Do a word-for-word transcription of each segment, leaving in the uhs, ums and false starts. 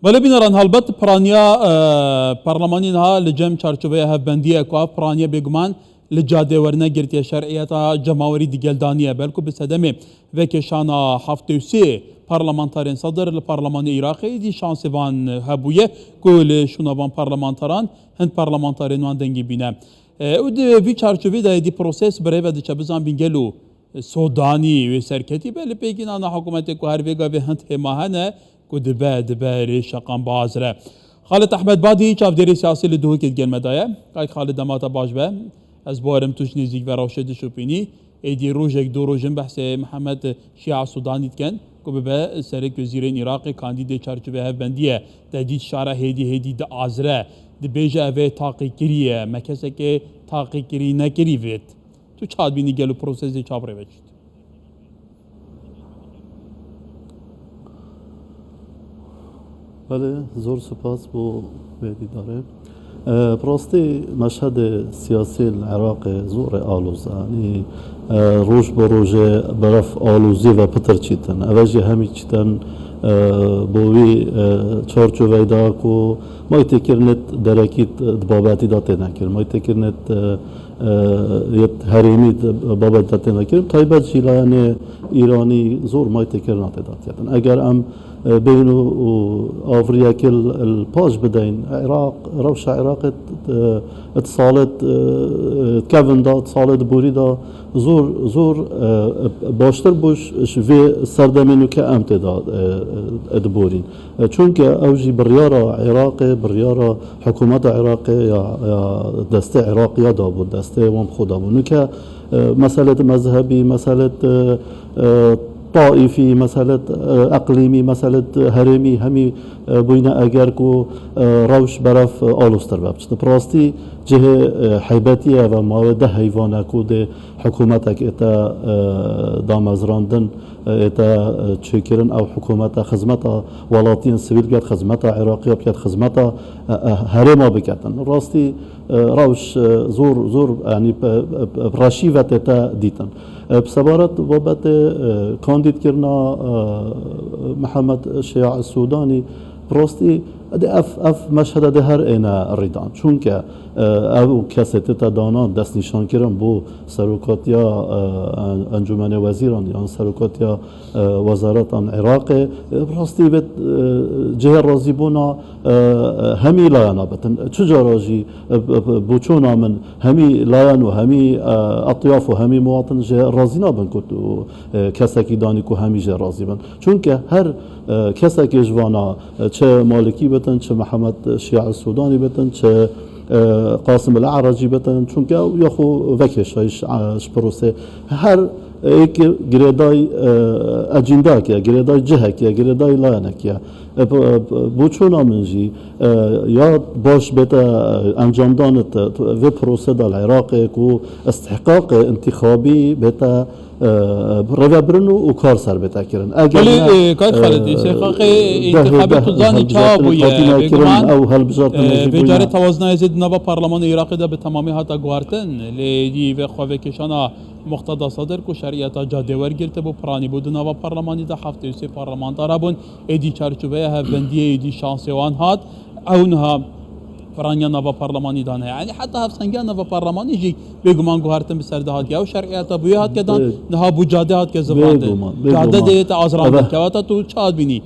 Belê bîneran, helbet piraniya, e, parlemanî niha li cem çarçoveya hevbendiyê ku ev piraniye bêguman li cadê wernegirtiye, şer'iyeta cemawerî digeldanî ye. Belku bi sedemê vekêşana heftê û sê parlamentarên Sedir li parlemanê Iraqê êdî şansê van hebûye ku li şûna van parlamentaran hin parlamentarên wan dengî bîne. E, û di vî çarçovê de êdî proses bi rê ve diçe, bizanbîn gelo sodanî wê serketî be, li pêkî nana hikûmetê ku her vê gavê hind hêma hene ku dibe, dibe rê şeqan bazire. Xalid Ehmed Badî, çavdêrê siyasî li Duhokê digel me de ye. Kayk Xalid, dema te baş be. Ez bawerim tu ji nêzîk ve rewşê dişopînî. Êdî rojek du roj in behsê Mihemed Şia Sudanî dikin ku bibe serek wezîrên Iraqê, kandîdê çarçovê hevbendiyê. Te dît şara hêdî hêdî diazire. Dibêje ev ê taqîkirî ye. Me kesekê taqîkirî nekirî vêt. Tu çawa dibînî, gelo prosesê çawa bi rê ve çût? Belê, zor spas bo vê dîdarê. E, bi rastî meşhedê siyasî li Iraqê zor e aloz e. Yanî, e, roj bi rojê beref alozî ve pitir çîtin. Ev jî hemî çîtin, e, bo wî, e, çarçoveyê de ku maytêkirinê derekî di babetî de têne kirin. Maytêkirinê, e, e, yê herêmî di babetî de têne kirin. Taybet jî layenê Îranî zor maytêkirina tê de têtin. Eger em, e, bêhno û avriyekê li, li paş bideyn, Iraq, rewşa Iraqê, e, di salê, e, kevin de, di salê di borî de zor, zor, e, baştir bû ji, ji vê serdemê nûke em tê de, e, e, diborîn. E, çunke ew jî biryara Iraqê, biryara hikûmeta Iraqê ya, ya destê Iraq ya dabû, destê wan bi xwe dabû. Nûke, e, meselêt mezhebî, meselêt, e, e, taîfî, meselêt, e, eqlîmî, meselêt herêmî, hemî, e, bûyne eger ku, e, rewş beref, e, aloztir ve biçin. Bi rastî cihê, e, heybetî ye ve mawê deh heyvan e ku dê hikûmetek ête, e, damezrandin, e, ête, e, çêkirin, ew hikûmete xizmeta welatiyên sivîl biket, xizmeta Iraqiya biket, xizmeta, e, e, herêma biketin. Rastî, e, rewş, e, zor, zor, yanî, pe-, pe-, reşî ve tête dîtin. E, bi sebaret babetê, e, kandîdkirina, e, Mihemed Şia Sûdanî, bi rastî, êdî ev, ev meşhede dê her êne rîdan. Çunke, e, ew kesê tête danan, destnîşankirin bo serokatiya, e, en-, Encûmenê Wezîran yan serokatiya, e, wezaretan Iraqê, e, bi rastî vê, e, cihê razîbûna, e, e, hemî layana bitin. Çi cara jî, e, b-, b-, boçûna min hemî layan û hemî, e, etyaf û hemî muwatin jê razî nabin ku tu, e, kesekî danî ku hemî jê razî bin. Çunke her, e, kesekê ji vana, e, çi Malikî bitin, çi Mihemed Şia Sûdanî bitin, çi, e, Qasim El E'recî bitin, çunke ew ya xwe vekêşayî ji, e, ji prosê. Her êk girêdayî, e, ecîndek e, girêdayî cihek e, girêdayî layenek e. E, b-, b-, boçûna min jî, e, ya baş bête, e, encamdan, e, te, te, vê prosê de li Iraqê ku istihqaqê intixabî bête, e, rêvebirin û, û kar ser bête kirin. Eger Belê, ne, e, Kayk Xalid, e, istihqaqê dehê intixabî deh tu zanî çawa bûye, hatîne kirin, bêguman, ew hilbijartin e, jî vê bûyne. Carê tewazinayê zê di nava parlemanê Iraqê de bi temamî hata guhartin. Lê dî vê xwevekêşana Muqteda Sedir ku şeriyeta cadê wergirtibû, piranî bû di nava parlemanî de, heftê û sê parlamentar hebûn. Êdî çarçoveya hevbendiyê êdî şansê wan hat. Ew niha piraniya nava parlemanî dane. Yanî heta hevsengiya nava parlemanî jî bêguman guhertin bi ser de hatiye. Ew şeriyeta bûye hatiye dan, Bê-, niha bû cadê hatiye zivrandin. Bêguman, bêguman. Cadê dê te azrandin. Eve- Kewata tu çawa dibînî?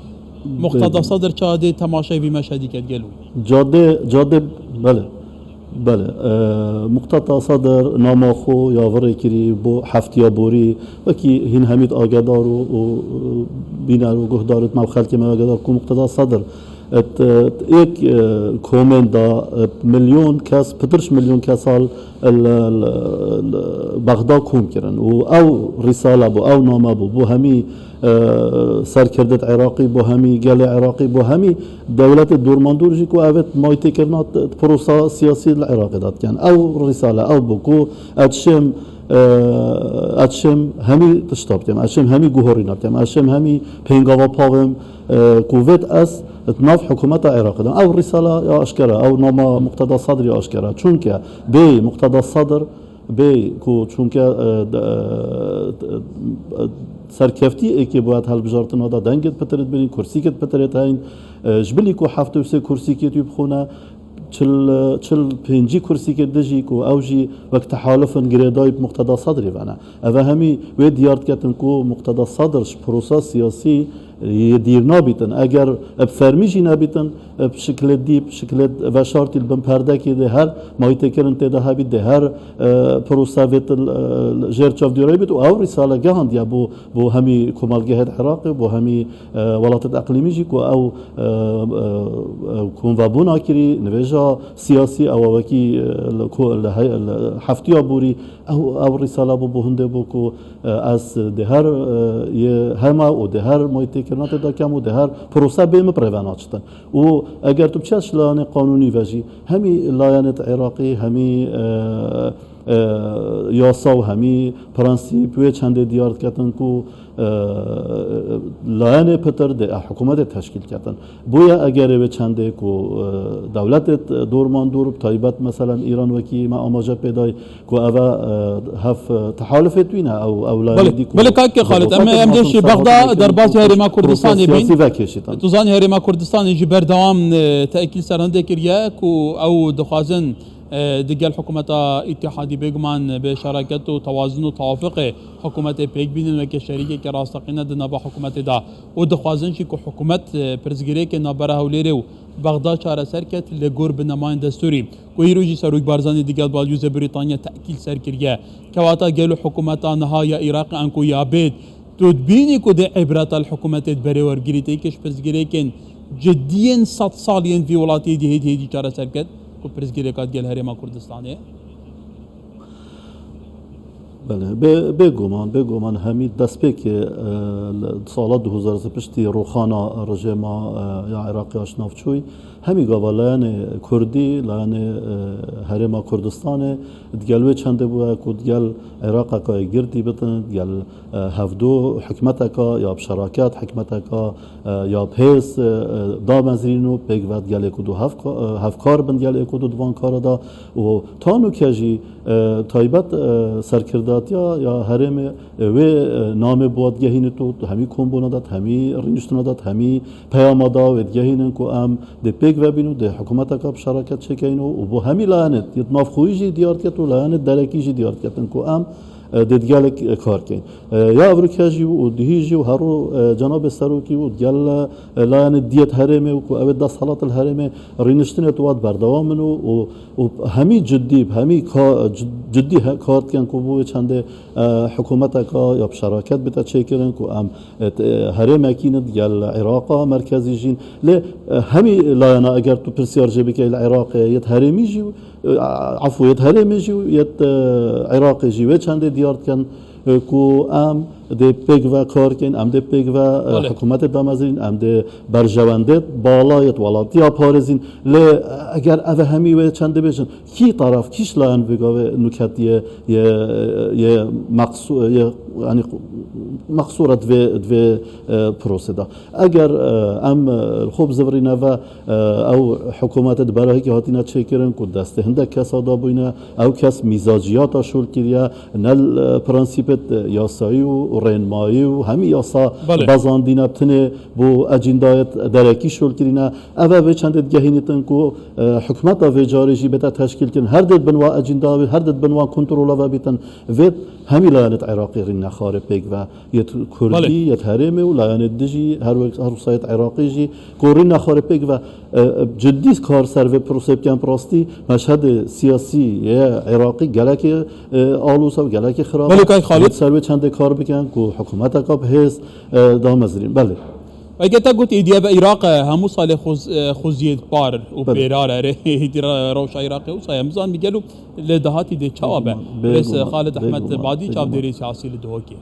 Muqteda Bêguman. Sedir çawa dê temaşeyê vî meşhedî ket gelo? Cadê, cadê, belê. Belê, e, Muqteda Sedir nama xwe ya virê kirî bo heftiya borî, wekî hîn hemî di agedar û, û, e, bîner û guhdar û me û xelkê me agedar ku Muqteda Sedir, e, t-, t-, êk, e, komên da, e, milyon kes, pitir ji milyon kes hal, e, li, li, li Bexda kom kirin û ew rîsale bû, ew name bû, bo hemî e, serkirdêt Iraqî, bo hemî gelê Iraqî, bo hemî dewletê dormandor jî ku evê maytêkirina t-, prosa siyasî li Iraqê de dikin. Ew rîsale, ew bû ku ez şêm, e, ez şêm hemî tişta bikim, ez şêm hemî guhorîna bikim, ez şêm hemî pêngava pavim, e, ku vêt ez di nav hikûmeta Iraqê de. Ew rîsale ya aşkera, ew nama Muqteda Sadrî ya aşkera. Çunke bê Muqteda Sadr Bê ku çunke, e, d-, e, d-, e, Serkeftî êkê bo et helbijartina da dengêt pitirêt birîn, kursîkêt pitirêt heyn. E, ji bilî ku heft û sê kursîkêt wî bixwine, çil, çil pêncî kursîkêt dijî ku ew jî wek tehalifin girêdayî bi Muqteda Sadrê ve ne. Eve hemî wê diyar diketin ku Muqteda Sadr ji prosa siyasî yê dîr nabîtin. Eger bi fermî jî nebîtin, bi şiklê dî, bi şiklê veşartî li bin perdekê dê her mayîtêkirin tê de hebît, dê her, e, prosa vêt, e, jêr çavdîrayî bît û ew rîsale gehandiye bo, bo hemî komelgehêt Iraqê, bo hemî, e, welatêt eqlîmî jî ku ew, e, e, ew konvebûna kirî, nivêja siyasî, ew wekî, e, li ko-, li hey-, li heftiya borî ew, ew rîsale bû, bû hindê bû ku, e, ez dê her, e, yê hema û dê her mayîtêkirina tê de kem û dê her prose bê min bi rê ve naçitin. Û eger tu biçe ji layanê qanûnî ve jî, hemî layanêt Iraqî, hemî, e, e, yasa û hemî prensîp wê çendê diyar diketin ku, e, layanê pitir dê, e, hikûmetê teşkîl ketin. Boye egerê wê çendê ku, e, dewletêt dorman dor, bi taybet meselen Îran wekî me amaje pê dayî, ku eve, e, hev, e, tehalifê wî ne, ew, ew layê Belê, dî ku belê, kake Xalid, em, em dê ji Bexda derbasî Herêma Kurdistanê bin. Tu zanî Herêma Kurdistanê jî berdewam, e, tekîl ser hindê kiriye ku ew dixwazin, e, digel hikûmeta Îtîhadî bêguman bi şereket û tewazun û tewafiqê hikûmetê pêk bînin weke şerîkeke rasteqîne di nava hikûmetê de û dixwazin jî ku hikûmet, e, pirsgirêkê navbera Hewlêrê û Bexda çareser ket li gor binemayên destûrî. Ku îro jî Serok Barzanî digel balyozê Brîtanya tekîl ser kiriye. Kewata gelo hikûmeta niha ya Iraqê anku ya bêt, tu dibînî ku dê îbreta li hikûmetê di berê wergirî tê ke ji pirsgirêkên cidiyên sed sal yên vî welatiyê dî hêdî hêdî çareser ket ku pirsgirêka digel Herêma Kurdistanê? Belê, bê-, bêguman, bêguman hemî destpêkê, e, li sala du hezar piştî rûxana rejêma, e, ya Iraqê ya ji nav çûyî, hemî gava layanê Kurdî, layanê, e, Herêma Kurdistanê, digel wê çendê bûye ku digel Iraqeka yekgirtî bitin, digel, e, hevdu hikmeteka ya bi şeraket, hikmeteka, e, ya bi hêz, e, e, damezrîn û pêk ve digel êk û du hevka-, e, hevkar bin digel êk û du di van kara de û ta nûke jî, e, taybet, e, serkirdatiya ya herêmê, e, wê, e, namê bi we digehînit û hemî kombûna de, hemî rîniştina de, hemî peyama de wê digehînin ku em dê pêk ve bîn û dê hikûmeteka bi şereket çêkeyin û, û bo hemî layanêt yê di nav xwe yî jî diyar diket û layanêt derekî jî diyar diketin ku em, e, dê digelek, e, kar keyin. E, ya evroke jî û dihî jî û herû, e, cenabê serokî û digel, e, layanê diyet herêmê û ku ew ê desthilat li herêmê rîniştinê tu wat berdewam in û, û, û hemî ciddî, hemî ka-, cid-, ciddî he-, kar dikin ku bo wê çendê, e, hikûmeteka ya bi şeraket bite çêkirin ku em, e, t-, e, herêmekî ne digel Iraqa merkezî jîn. Lê, e, hemî layana eger tu pirsiyar jê bikey li Iraqê yet herêmî jî, e, efû yet herêmê jî û yet, e, Iraqê jî wê çendê diyar dikin, e, ku em dê pêk ve kar kein, em dê pêk ve, e, Belê. hikûmetê damezrîn, em dê berjewendê bala yet welatiya parêzîn. Lê, e, eger ev hemî wê çendê bêjin, kî taraf, kî ji layan vê gavê nûketiyê yê, yê meqsû-, yê, yanî meqsûr e di vê, di vê, e, prosê de. Eger, e, em, e, li xwe bizivirîne ve, e, ew hikûmetê di berahekî hatine çêkirin ku destê hindek kesa dabûyne, ew kes mîzaciyata şol kiriye, ne li, e, prensîpêt yasayî û rênmayî û hemî yasa Belê. bezandîne, bi tinê bo ecîndayêt derekî şol kirîne. Ev e vê çendê digehînîtin ku, e, hikûmeta vê carê jî bête teşkîl kirin. Her dê di bin wa ecînda, her dê di bin wa kontrola ve bîtin. Vê hemî layanêt Iraqê rînine xarê pêk ve. Yet Kurdî, Belê. yet herêmê û layanê dijî her wek, her wisa yet Iraqî jî ku rîna xwe rê pêk ve, e, e, cidî kar ser vê prosê bikin, bi rastî meşhedê siyasî yê Iraqî gelekê, e, aloz e û gelekê xirab e. Belê, kay Xalid. Yet ser wê çendê kar bikin ku hikûmeteka bi hêz, e, damezrîn. Belê. Weke te gotî, êdî ev Iraq e, hemû salê xuz-, e, xuziyê par û Belê. pêrar e. Êdî re-, rewşa Iraqê wisa ye. Em zanî gelo li dahatî dê çawa be? Bêguman, Rês bêguman, Xalid Ehmed bêguman, Badî, bêguman. çavdêrê siyasî li Duhokê.